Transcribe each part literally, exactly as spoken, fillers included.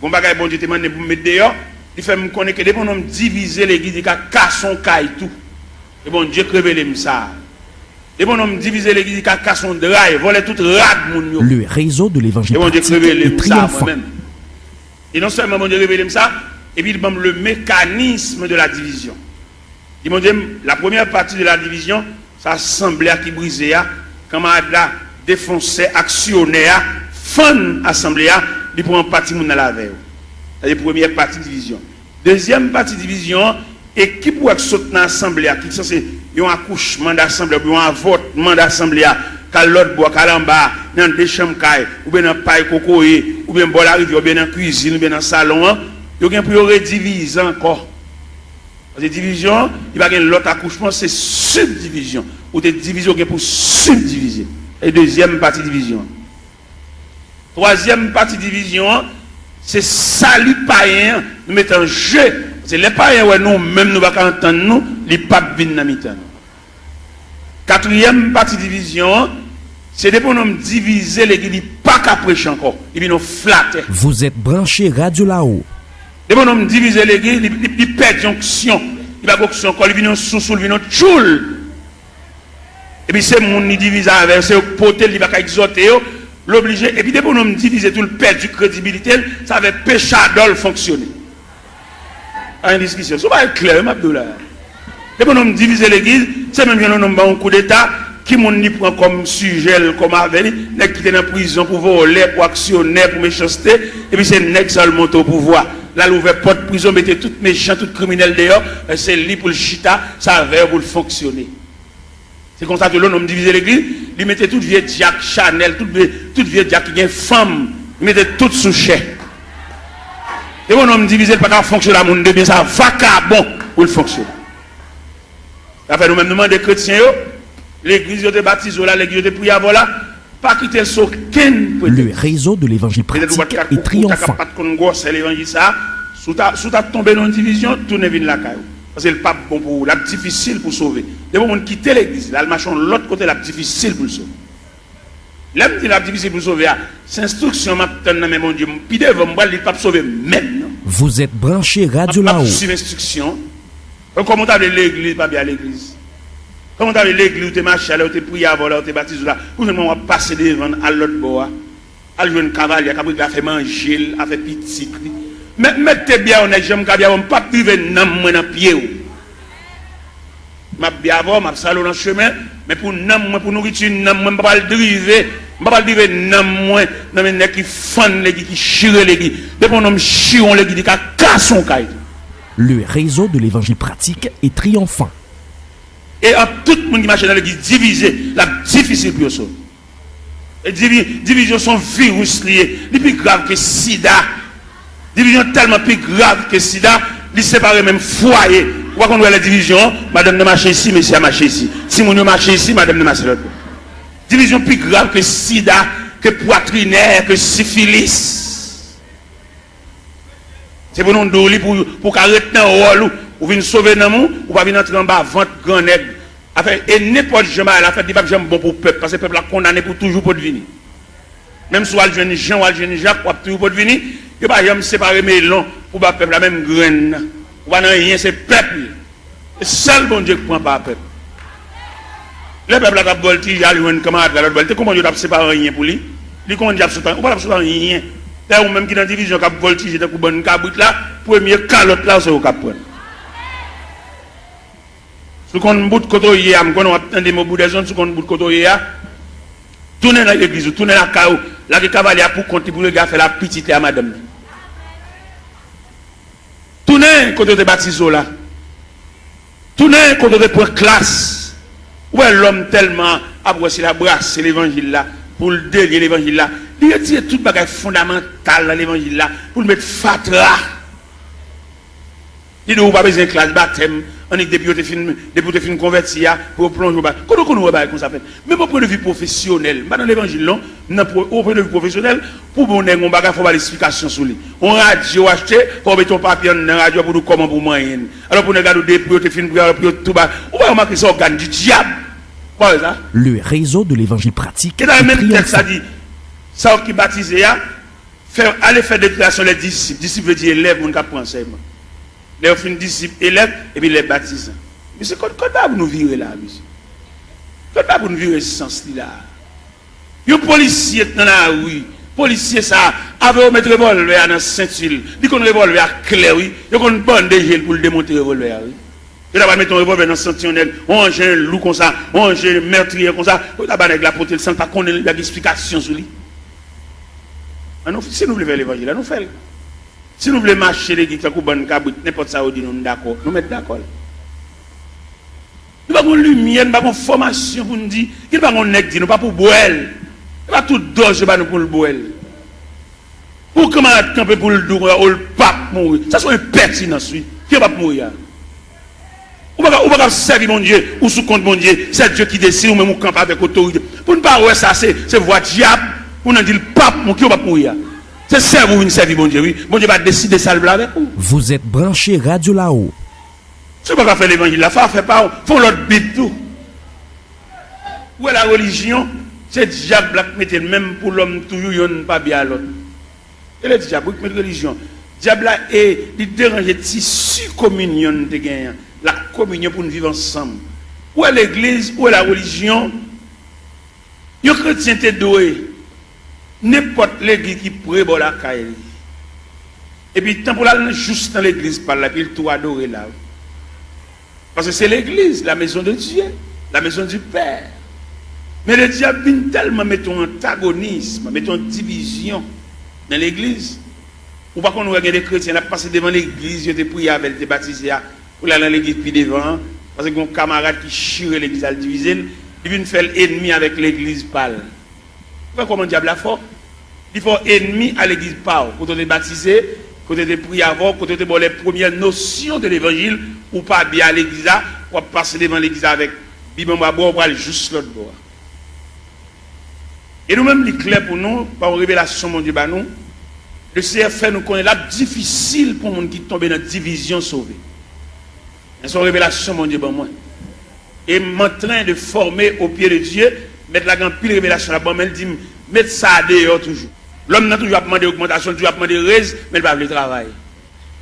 Gon bagay Bondye te mande m pou m met deyò, li fè m konnen ke depi yon nonm divize legliz, li ka kase yon kay tou. E Bondye k revele m sa. Depi yon nonm divize legliz, li ka kase yon dra, vòlè tout rad moun yo. Le réseau de l'évangile E Bondye k pratique revele et m sa mwen triomphant. Menm. E non sèlman Bondye revele m sa, epi li ban m le mécanisme de la division. Li montre m, la premyè pati de la divizyon, se asanble a ki brize a, kanmarad la, defansè, aksyonè a, fann asanble a, li pran pati moun nan lavè yo. Sa se premyè pati divizyon. Dezyèm pati divizyon an, ekip ou wè k sot nan asanble a, ki sanse yon akouchman dasanble a, oubyen yon avòtman dasanble a, k al lòt bò, k al anba, nan de chanm kay, oubyen nan pay kokoye, oubyen bò larivyè, oubyen nan kwizin, oubyen nan salon an, yo gen pou yo redivize ankò. Paske divizyon an, li pa gen lòt akouchman, se sibdivizyon. Ou te divize, ou gen pou sibdivize. E dezyèm pati divizyon an. Twazyèm pati divizyon an, se sali payen an, nou mete an je. Paske lè payen wè nou menm nou pa ka antann nou, li p ap vin nan mitan nou. Katriyèm pati divizyon an, se depi yon nonm divize legliz, li pa ka preche ankò, li vin yon flatè. Vous êtes branché Radio Lao. Depi yon nonm divize legliz, li, li, li pèdi onksyon, li pa gen onksyon ankò, li vin yon sousou, li vin yon tchoul. Epi se moun li divize avè yo, se yo k pote l, li pa ka egzòte yo, l oblije. Epi depi yon nonm divize tou, l pèdi kredibilite l, sa fè pechadò l fonksyone. Pa gen diskisyon. Se yon bagay klè wi m ap di w la. Depi yon nonm divize legliz, se menm jan yon nonm ba yon koudeta, ki moun li pran kòm sijè l, kòm avè li, nèg ki te nan prizon pou vòlè, pou aksyonè, pou mechanste, epi se nèg sa l monte o pouvwa. L al ouvè pòt prizon, mete tout mechan, tout kriminèl deyò, se li pou l chita, se avè yo pou l fonksyone. Se konsa tou lè yon nonm divize legliz, li mete tout vye dyak Chanèl, tout vye, tout vye dyak ki gen fanm, li mete tout sou chè. Depi yon nonm divize, li pa ka fonksyone a moun de byen, se a vakabon pou l fonksyone. Sa fè nou menm nou mande kretyen yo, legliz yo te batize w la, legliz yo te priye avè w la, pa kite l sou okenn pretèks. Le réseau de l'évangile pratique et triomphant. Petèt ou pa t ka, ou ta ka pa t konn gwosè levanjil sa a, si w ta, si w ta tonbe nan yon divizyon, tounen vin lakay ou. Paske l p ap bon pou ou, l ap difisil pou w sove. Depi yon moun kite legliz, l al mache yon lòt kote, l ap difisil pou l sove. Lè m di l ap difisil pou l sove a, se enstriksyon m ap tann nan men Bondye. Pi devan, m pral di l p ap sove menm non. Vous êtes branché Radio Lao. M ap, m ap swiv enstriksyon. Kòman w ta vle legliz pa byen a legliz? Kòman w ta vle legliz ou te mache a, lè w te priye avè w la, ou te batize w la, pou jwenn mwen w ap pase devan l al lòt bò a? Al jwenn kavalye a k ap regle afè manje l, afè pitit li. Mèt, mèt te byen yon nèg, jan m ka byen, m p ap rive nanm mwen nan pye w. M ap byen avè w, m ap sale w nan chemen, men pou nanm mwen, pou nouriti nanm mwen, m pa pral drive, m pa pral drive nanm mwen nan men nèg ki fann legliz, ki chire legliz. Depi yon nonm chire yon legliz, li ka kase yon kay tou. Le réseau de l'évangile pratique et triomphant. E ant tout moun ki mache nan legliz divize, l ap difisil pou yo sove. E divi-, divizyon se yon viris li ye. Li pi grav ke sida. Divizyon tèlman pi grav ke sida, li separe menm fwaye. Ou pa konn wè lè divizyon, madanm nan mache isi, mesye a mache isi. Timoun yo mache isi, madanm nan mache lòt bò. Divizyon pi grav ke sida, ke pwatrinè, ke sifilis. Se pou nou di w li pou, pou w ka ret nan wòl ou, ou vin sove nanm ou, ou pa vin antre anba vant gran nèg. Afè, e nenpòt jan bagay la fèt, li p ap janm bon pou pèp, paske pèp la kondane pou toujou potvini. Menm si w al jwenn Jan, w al jwenn Jak, w ap toujou potvini, yo pa janm separe melon pou ba pèp la, menm grenn nan. Ou pa nan anyen, se pèp li. Se sèl Bondye k pran pa pèp. Lè pèp la t ap vòltije al jwenn kanmarad la lòt bò, li te konprann yo t ap separe anyen pou li. Li konprann li t ap sot anyen. Ou pa t ap sot anyen. Dayè, ou menm ki nan divizyon k ap vòltije tankou bann kabrit la, premye kalòt la, se ou k ap pran. Si w konn bout kote w ye a, m konnen w ap tande m oboudèzon, si w konn bout kote w ye a, tounen nan legliz ou, tounen lakay ou, lage kavalye a pou kont li pou l regle afè l ak pitit li a madanm li. Tounen kote yo te batize w la. Tounen kote yo te pran klas. Ou wè lòm tèlman ap wè se l ap brase levanjil la, pou l delye levanjil la. Li retire tout bagay fondamantal nan levanjil la, pou l met fatra. Li di w ou pa bezwen klas batèm, annik depi yo te fin, depi w te fin konvèti a, pou yo plonje w ba. Kote w konn wè bagay konsa fèt? Menm o pwen de vi pwofesyonèl, m pa nan levanjil non, m nan pwo-, o pwen de vi pwofesyonèl, pou bon nèg yon bagay, fò w ba l esplikasyon sou li. Yon radyo w achte, fò w mete yon papye anndan radyo a pou w di w kòman pou w manyen l. Alò pou nèg la di w depi yo te fin priye, alò pou yo tou ba, ou pa remake se ògàn di dyab. Ou pa wè sa? Le réseau de l'évangile pratique et triomphant. E dayè menm tèks la di, sa yo ki batize a, Fè, ale fè deklarasyon lè disip. Disip vle di elèv, moun k ap pran ansèyman. Lè yo fin disip, elèv, epi lè batizan. Mesye, kot, kot bagay pou nou vire la, mesye? Kot bagay pou nou vire sans li la? Yon polisye k nan lari, polisye sa, avè yo met revòlvè a nan senti l. Li konn revòlvè a klè, wi. Yo konn bande je l pou l demonte revòlvè a, wi. Yo ta pral mete yon revòlvè nan senti yon nèg, yon anjen lou konsa, yon anjen mètriye konsa. Yo ta ba nèg la pote l san l pa konnen l, li pa gen esplikasyon sou li. An nou, si nou vle fè levanjil la, nou fè l. Si nou vle mache legliz tankou bann kabrit, nenpòt sa yo di nou, nou dakò, nou mèt dakò l. Nou pa gon limyè, nou pa gon fòmasyon pou n di, ki nou pa gon nèg di, nou pa pou bwè l. E pa tout dòz yo ba nou pou l bwè l. Pou kanmarad kanpe pou l di w konsa, o l p ap mouri. Sa se yon enpètinans, wi. Ki yo p ap mouri a? Ou pa ka, ou pa ka sèvi Bondye, ou sou kont Bondye. Se Dye ki deside, ou menm ou kanpe avèk otorite. Pou n pa wè sa, se, se vwa dyab, pou n di l p ap mouri, ki yo p ap mouri a? Se sèvi ou vin sèvi Bondye, wi. Bondye pa deside sa l vle avèk ou. Vous êtes branché Radio Lao. Si w pa ka fè levanjil la, fè afè pa w, fè yon lòt bib tou. Ou wè la relijyon, se dyab la k mete l, menm pou lòm toujou, yonn pa byen a lòt. E le dyab, wi, k met relijyon. Dyab la, e, li deranje tisi kominyon n te genyen an, la kominyon pou n viv ansanm. Ou wè legliz, ou wè la relijyon, yon kretyen te dwe, nenpòt legliz ki pre bò lakay li. Epi tan pou l al nan, jous nan legliz pa l la, epi l tou adore la. Paske se legliz, la maison de Dieu, la maison du Père. Men le dyab vin tèlman mete yon antagonism, mete yon divizyon nan legliz. Ou pa konn wè gen de kretyen, l ap pase devan legliz, yo te priye avè l, te batize a, pou l al nan legliz pi devan an, paske gen yon kamarad ki chire legliz al divize l, li vin fè l enmi avèk legliz pa l. Ou wè kòman dyab la fò? Li fè w enmi a legliz pa w, kote w te batize, kote yo te priye avè w, kote yo te ba w les premières notions de l'évangile, ou pa byen a legliz la, w ap pase devan legliz la avèk bib anba bra w, ou pral jous lòt bò a. E nou menm, li klè pou nou, pa yon revelasyon Bondye ba nou, le Seyè fè nou konnen l ap difisil pou moun ki tonbe nan divizyon sove. Men se yon revelasyon Bondye ban mwen. E m antren de fòme o pye de Dye. Mèt la gen anpil revelasyon l ap ban, men l di m, met sa a deyò toujou. Lòm nan toujou ap mande ogmantasyon, toujou ap mande rez, men l pa vle travay.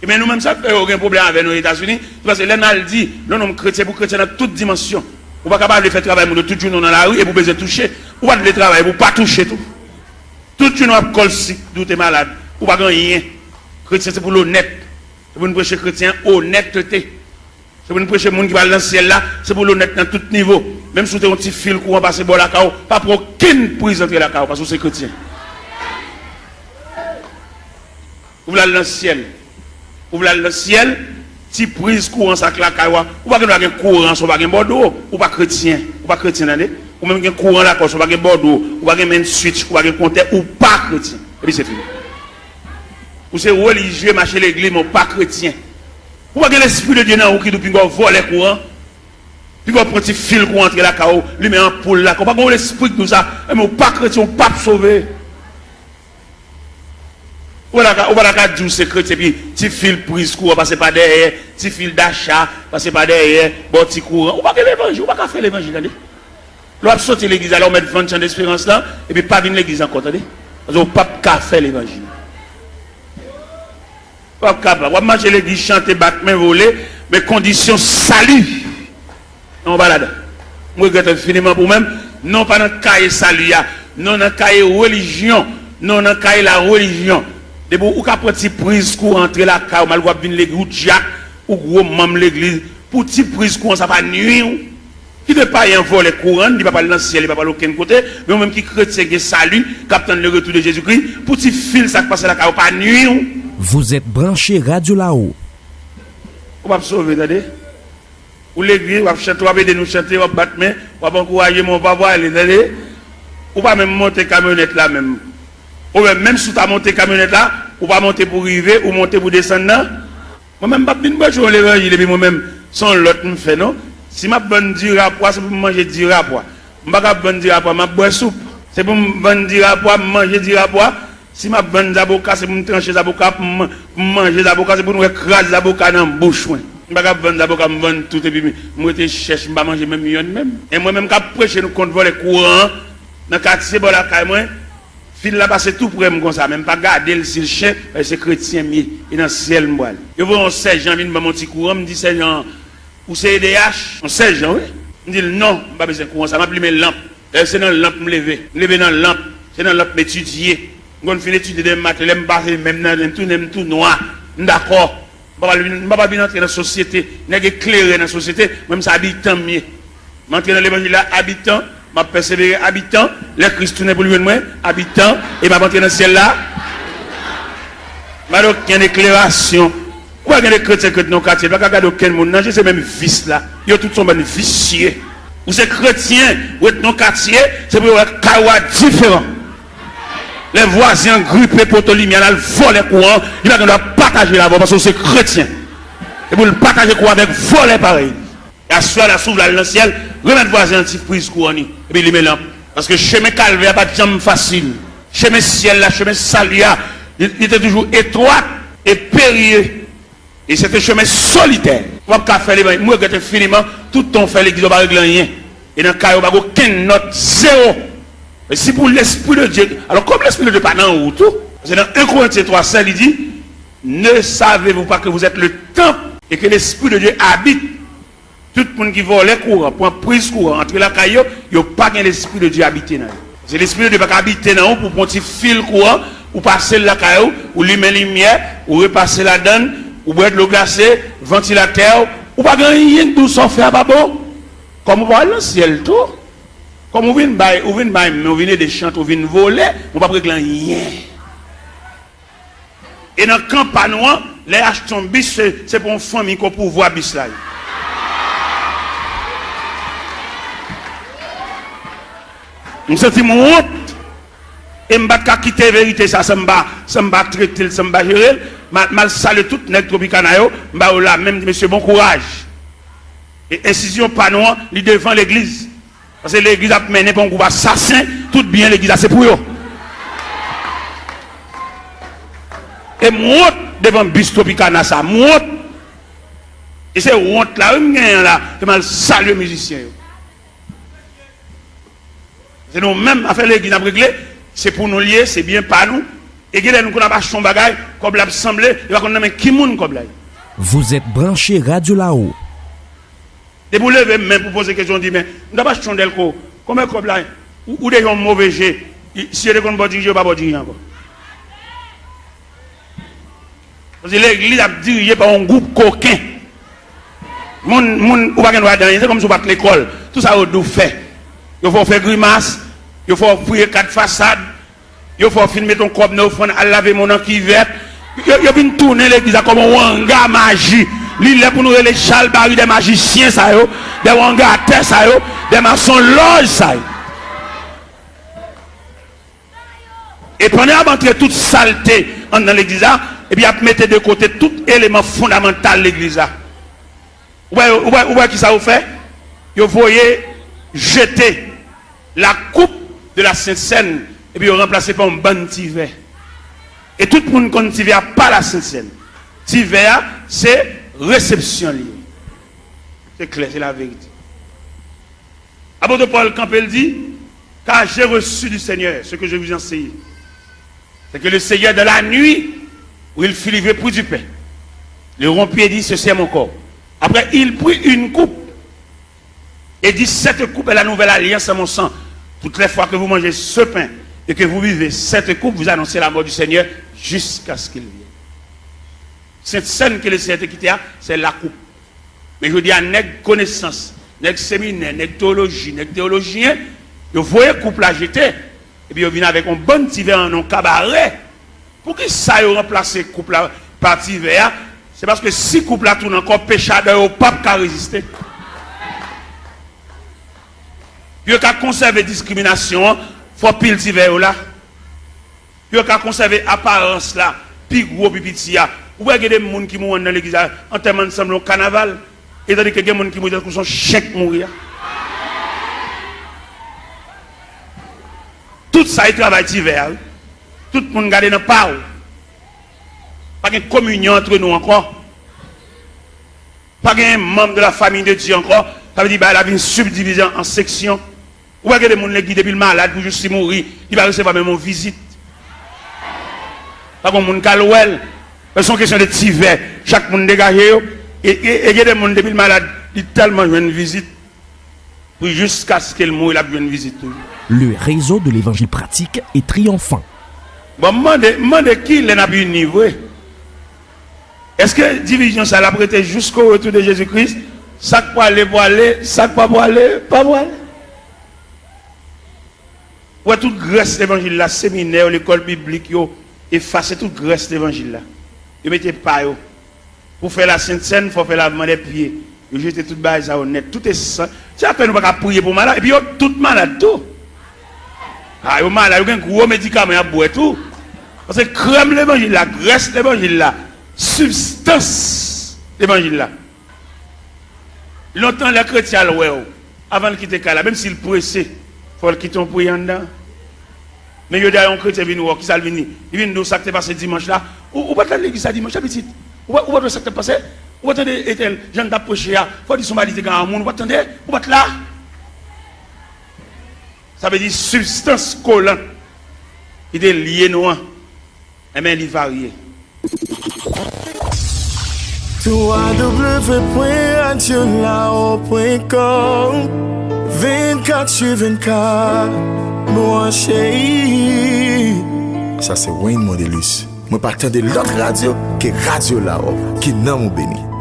Ebyen, nou menm sa k fè yo gen pwoblèm avè nou Etazini, se paske lè n al di, lè yon nonm kretyen pou kretyen nan tout dimansyon, ou pa ka pa vle fè travay moun yo, tout jounen w nan lari, epi w bezwen touche. Ou pa t vle travay, epi w pa touche tou. Tout jounen w ap kòl sik, di w te malad, ou pa gen anyen. Kretyen se pou l onèt. Se pou n preche kretyen onètete. Se pou n preche moun ki pral nan syèl la, se pou l onèt nan tout nivo. Menm si w te yon ti fil kouran pase bò lakay w, pa pran okenn priz antre lakay w, paske w se kretyen. Ou vle al nan syèl. Ou vle al nan syèl, ti priz kouran sa k lakay w a, ou pa gen dwa gen kouran san w pa gen bòdwo. Ou pa kretyen. Ou pa kretyen, tande. Ou menm gen kouran lakay w san w pa gen bòdwo, ou pa gen main switch, ou pa gen kontè, ou pa kretyen. Epi se fini. Ou se relijye, mache legliz, men w pa kretyen. Ou pa gen Lespri de Dye nan ou ki di w pinga w vòlè kouran. Pinga w pran ti fil kouran antre lakay w, limen anpoul lakay w. Ou pa gen lespri k di w sa. Ebyen, ou pa kretyen, ou p ap sove. Ou pa ta ka, ou pa ta ka di w se kretyen, epi ti fil priz kouran pase pa dèyè, ti fil dacha pase pa dèyè, ba w ti kouran. Ou pa gen levanjil, ou pa ka fè levanjil, tande. Lè w ap soti legliz la, lè w mèt vann Chan Desperans lan, epi pa vin legliz ankò, tande. Paske w p ap ka fè levanjil. W ap kapab. W ap mache legliz, chante, bat men, vole, men kondisyon sali, non, w pa ladan. M regrèt enfiniman pou mwen. Non, pa nan kaye sali a. Non, nan kaye relijyon. Non, nan kaye la relijyon. Depi w ka pran ti priz kouran antre lakay w, malgre w ap vin legliz, ou dyak, ou gwo manm legliz, pou ti priz kouran sa pa nwi w. Kite payen an vòlè kouran, li pa pral nan syèl, li pa pral okenn kote, men ou menm ki kretyen gen sali, k ap tann le retour de Jezikri, pou ti fil sa k pase lakay ou pa nwi w. Vous êtes branché Radio Lao. Ou p ap sove, tande. Ou legliz, w ap chante, w ap ede nou chante, w ap bat men, w ap ankouraje, men w pa pwale, tande. Ou pa menm monte kamyonèt la menm. Ou menm, menm si w ta monte kamyonèt la, ou pa monte pou rive, ou monte pou desann nan. Mwen menm, m p ap vin preche yon levanjil epi mwen menm, se yon lòt m fè, non. Si m ap vann diri a pwa, se pou m manje diri a pwa. M pa ka ap vann diri a pwa, m ap bwè soup. Se pou m vann diri a pwa, m manje diri a pwa. Si m ap vann zaboka, se pou m tranche zaboka, pou m, pou m manje zaboka, se pou nou wè kraz zaboka nan bouch mwen. M pa ka ap vann zaboka, m vann tout epi m, m rete chèch, m pa manje menm yonn menm. E mwen menm k ap preche nou kont vòlè kouran an, nan katye bò lakay mwen, Fil la pase tou prè m konsa, men m pa gade l si l chen, paske se kretyen m ye, e nan syèl m pral. Yo voye yon sèjan vin ban m yon ti kouran, m di sèjan an, ou se E D H? Yon sèjan, wi. M di l, non, m pa bezwen kouran sa, m ap limen lanp. Dayè, se nan lanp m leve. M leve nan lanp, se nan lanp m etidye. M konn fin etidye demen maten, lè m pase men m nan, men m tounen, m tou nwa. M dakò. M pa pral vin, m pa pral vin antre nan sosyete. Nèg eklere nan sosyete, mwen, m se abitan m ye. M antre nan levanjil la, abitan, m ap pèsevere, abitan, lè Kris tounen pou l jwenn mwen, abitan, e m ap antre nan syèl la. M pa gen okenn eklerasyon. Ou wè gen de kretyen k ret nan yon katye, l pa ka gade okenn moun nan je, se menm vis la. Yo tout se yon bann visye. Ou se kretyen, ou ret nan yon katye, se pou yo wè kay ou a diferan. Lè vwazen an gripe poto limyè l al vòlè kouran, li pa gen dwa pataje l avè w paske w se kretyen. E pou l pataje kouran avèk vòlè parèy li. E aswè la, si w vle al nan syèl, remèt vwazen an ti priz kouran li, epi limen lanp. Paske chemen kalvè a pa t janm fasil. Chemen syèl la, chemen sali a, li, li te toujou etwat e perye. E se te chemen solitè. Ou p ap ka fè levanjil. M regrèt enfiniman, tout tan w fè legliz, ou pa regle anyen. E nan kay ou pa gen okenn nòt, zewo. E si pou Lespri de Dye, alò, kòm Lespri de Dye pa nan ou tou, paske nan en Korentyen twa sèz, li di, ne savez-vous pas que vous êtes le temple et que l'Esprit de Dieu habite? Tout moun ki vòlè kouran, pran priz kouran, antre lakay yo, yo pa gen Lespri de Dye abite nan yo. Paske Lespri de Dye pa ka abite nan ou pou pran ti fil kouran, ou pase l lakay ou, ou limen limyè, ou repase ladann, ou bwè dlo glase, vantilatè w, ou pa gen anyen k di w sa w fè a pa bon. Kòm ou pa al nan syèl tou, kòm ou vin bay, ou vin bay men, ou vin ede chante, ou vin vole, ou p ap regle anyen. E nan kan pa nou an, lè y achte yon bis, se, se pou yon fanmi k o pouvwa bis la ye. M santi m wont. E m pa t ka kite verite sa san m pa, san m pa trete l, san m pa jere l. M al, m al salye tout nèg Tropicana yo, m ba yo lamen, m di, mesye, bon kouraj. E enstitisyon pa nou an, li devan legliz. Paske legliz ap mennen pa yon gwoup asasen, tout byen legliz la se pou yo. E m wont devan bis Tropicana sa, m wont. E se wont la wi m genyen la, ke m al salye mizisyen yo. Se nou menm, afè legliz n ap regle, se pou nou l ye, se byen pa nou. E genlè nou konn ap achte yon bagay, kòb la ap sanble, yo pa konn nan men ki moun kòb la ye. Vous êtes branché Radio Lao. Depi w leve men pou poze kesyon, w di, men, m t ap achte yon dèlko. Konbyen kòb la? Ou, ou deja yon move je. Si yo te konn ba w dirije, yo pa ba w dirije ankò. Paske legliz ap dirije pa yon gwoup koken. Moun, moun, ou pa gen dwa di anyen. Se kòmsi w pa t lekòl. Tout sa yo di w fè. Yo fè w fè grimas. Yo fè w priye kat fasad. Yo fè w fin mete yon kòb nan ofrann, al lave men w nan kivèt. Yo, yo vin tounen legliz la kòm yon wanga maji. Li lè pou nou rele chalbari dè majisyen sa yo, dè wangatè sa yo, dè masonlòj sa yo. E pandan y ap antre tout salte anndan legliz la, epi y ap mete de kote tout eleman fondamantal legliz la. Ou wè, ou wè, ou wè kisa yo fè? Yo voye jete la coupe de la Sainte Seine, epi yo ranplase pa yon bann ti vè. E tout moun konn ti vè a pa la Sainte Seine. Ti vè a, se resepsyon li ye. Se klè, se laverite. Apôtre Paul kanpe, l di, car j'ai reçu du Seigneur ce que je vous ai enseigné. C'est que le Seigneur, dans la nuit où il fut livré, prit du pain, le rompit et dit, ceci est mon corps. Après, il prit une coupe et dit, cette coupe est la nouvelle alliance à mon sang. Toutes les fois que vous mangez ce pain et que vous buvez cette coupe, vous annoncez la mort du Seigneur jusqu'à ce qu'il vienne. Sent Sèn ke Leseyè te kite a, se lakoup. Men jodi a, nèg konesans, nèg seminè, nèg teyoloji, nèg teyolojyen, yo voye koup la jete, epi yo vin avèk yon bann ti vè nan yon kabare. Poukisa yo ranplase koup la pa ti vè a? Se paske si koup la tounen ankò, peche Adan yo p ap ka reziste. Pou yo ka konsève diskriminasyon an, fò pil ti vè yo la. Pou yo ka konsève aparans la, pi gwo, pi piti a. Ou wè gen de moun ki mouri anndan legliz la, antèman l sanble yon kanaval. Etandike gen moun ki mouri tankou se yon chen k mouri a. Tout sa e travay ti vè a, wi. Tout moun gade nan pa w. Pa gen kominyon antre nou ankò. Pa gen manm de la famille de Dieu ankò. Sa vle di bagay la vin sibdivize an, an seksyon. Ou wè gen de moun legliz depi l malad pou jis li mouri, li pa resevwa menm yon vizit. Pa gen moun k al wè l. Se yon kesyon de ti vè. Chak moun degaje yo. E, e, e gen de moun, depi l malad, li tèlman jwenn vizit. Pou jiskaske l mouri, l ap jwenn vizit toujou. Le réseau de l'évangile pratique et triomphant. Bon, m mande, m mande kilè n ap ini vre? Èske divizyon sa l ap rete jusqu'au retour de Jésus-Christ? Sa k prale, prale, sa k pa prale, pa prale. Ou wè tout grès levanjil la, seminè yo, lekòl biblik yo, efase tout grès levanjil la. Yo mete pa yo. Pou fè la Sent Sèn, fò fè lavman dè pye. Yo jete tout bagay sa yo nèt. Tout esans. Se apèn ou pa ka priye pou malad. Epi yo tout malad tou. A, yo malad, yo gen gwo medikaman y ap bwè tou. Paske krèm levanjil la, grès levanjil la, sibstans levanjil la. Lontan, lè kretyen al wè w, avan l kite kay la, menm si l prese, fò l kite yon pri anndan. Men jodi a, yon kretyen vin wè w, kisa l vin di? Li vin di w sa k te pase dimanch la. Ou, ou pa t al legliz la dimanch la, pitit? Ou pa, ou pa t wè sa k t ap pase? Ou pa tande entèl jan l t ap preche a? Fò w di se yon bagay li te gen a yon moun, ou pa t tande? Ou pa t la? Sa vle di sibstans kolan ki te lye nou an. Enben, li varye. twa w pwen radyo lawo pwen kòm vennkat su vennkat branche. Sa se Wayne Mondelus. Mwen pa tande lòt radyo ke radyo lawo. Ke nanm ou beni.